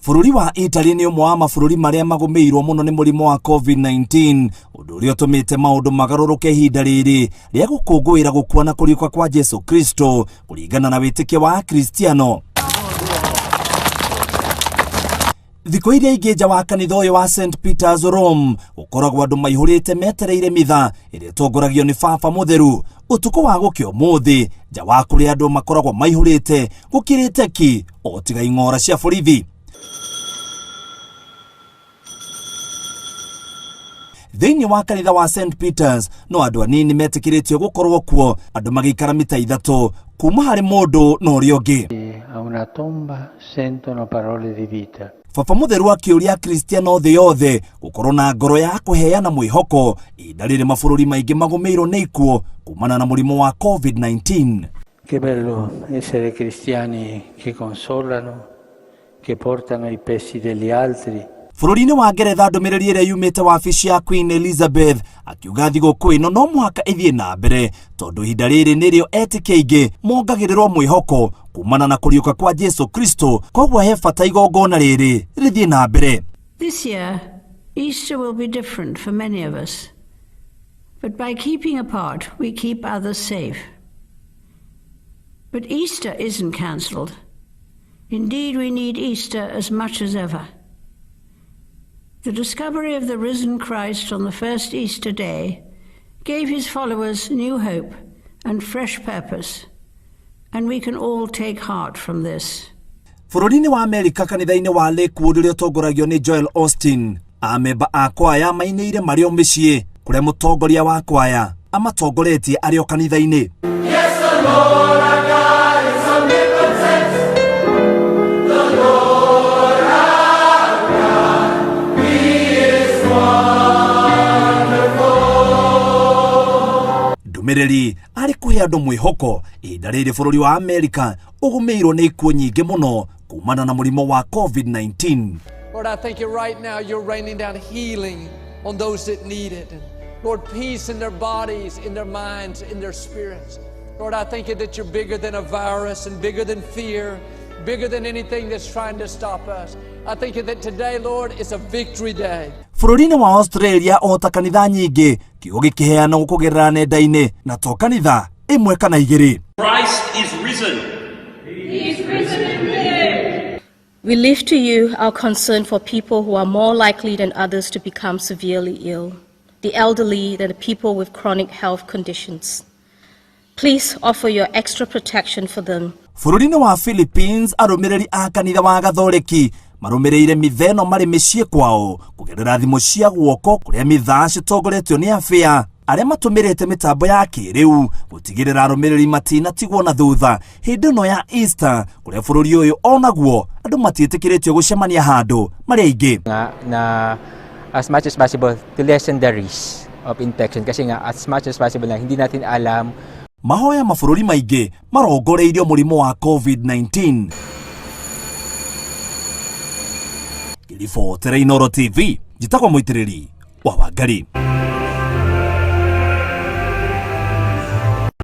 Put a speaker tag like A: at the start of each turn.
A: Bũrũri wa Italy nĩ ũmwe wa mabũrũri marĩa magũmĩirwo mũno nĩ mũrimũ wa COVID-19, ũndũ ũrĩa ũtũmĩte maũndũ magarũrũke ihinda rĩrĩ rĩa gũkũngũĩra gũkua na kũriũka kwa Jesu Kristo kũringana na wĩtĩkio wa Akristiano. Thikũ iria ingĩ nja wa kanitha ũyũ wa St Peters Rome gũkoragwo andũ maihũrĩte metereire mitha ĩrĩa ĩtongoragio nĩ baba mũtheru. Ũtukũ wa gũkĩa ũmũthĩ nja wa kũrĩa andũ makoragwo maihũrĩte gũkirĩte ki o tiga ing'ora cia borithi. Thĩinĩ wa kanitha wa St Peters no andũ anini metĩkĩrĩtio gũkorwo kuo, andũ magĩikara mita 3 kuma harĩ mũndũ na ũrĩa ũngĩ.
B: A una tomba sentono parole di vita.
A: Baba Mũtheru akĩũria Akristiano thĩ yothe gũkorwo na ngoro ya kũheana mwĩhoko ihinda rĩrĩ mabũrũri maingĩ magũmĩirwo nĩ ikuũ kumana na mũrimũ wa COVID-19.
B: Che bello essere cristiani che consolano, che portano i pesi degli altri.
A: Bũrũri-inĩ wa Ngeretha ndũmĩrĩri ĩrĩa yumĩte wabici ya Queen Elizabeth akiuga thigũkũ ĩno no mũhaka ĩthiĩ na mbere tondũ ihinda rĩrĩ nĩrĩo etĩkia aingĩ mongagĩrĩrwo mwĩhoko kumana na kũriũka kwa Jesu Kristo, koguo he bata igongona rĩrĩ rĩthiĩ na mbere.
C: This year, Easter will be different for many of us, but by keeping apart, we keep others safe. But Easter isn't cancelled. Indeed, we need Easter as much as ever. The discovery of the risen Christ on the first Easter day gave his followers new hope and fresh purpose, and we can all take heart from this.
A: Bũrũri-inĩ wa Amerika kanitha-inĩ wa Lakewood ũrĩa ũtongoragio nĩ Joel Osteen, amemba a kwaya mainĩire marĩ o mĩciĩ kũrĩa mũtongoria wa kwaya amatongoretie arĩ o kanitha-inĩ. Ndũmĩrĩri arĩ kũhe andũ mwĩhoko ihinda rĩrĩ bũrũri wa Amerika ũgũmĩirwo nĩ ikuũ nyingĩ mũno kumana na mũrimũ wa COVID-19.
D: Lord, I thank you right now you're raining down healing on those that need it. And Lord, peace in their bodies, in their minds, in their spirits. Lord, I thank you that you're bigger than a virus and bigger than fear, bigger than anything that's trying to stop us. I thank you that today, Lord, is a victory day.
A: Bũrũri-inĩ wa Australia o ta kanitha nyingĩ, kiugo gĩkĩheanwo kũgerera nenda-inĩ na to kanitha ĩmwe kana igĩrĩ.
E: Christ is risen.
F: We lift to you our concern for people who are more likely than others to become severely ill, the elderly and the people with chronic health conditions. Please offer your extra protection for them.
A: Bũrũri-inĩ wa Philippines, arũmĩrĩri a kanitha wa Gatholeki marũmĩrĩire mitha ĩno marĩ mĩciĩ kwao kũgerera thimũ cia guoko kũrĩa mitha citongoretio nĩ abĩa arĩa matũmĩrĩte mĩtambo ya kĩrĩu gũtigĩrĩra arũmĩrĩri matinatigwo na thutha hĩndĩ ĩno ya Easter kũrĩa bũrũri ũyũ onaguo andũ matiĩtĩkĩrĩtio gũcemania handũ marĩ aingĩ.
G: Nga na as much as possible to lessen the risk of infection kasi nga as much as possible na hindi natin alam.
A: Mahoya mabũrũri maingĩ marongoreirio mũrimũ wa COVID-19. Ngĩribotera Inooro TV, njĩtagwo Mũitĩrĩri wa Wangari.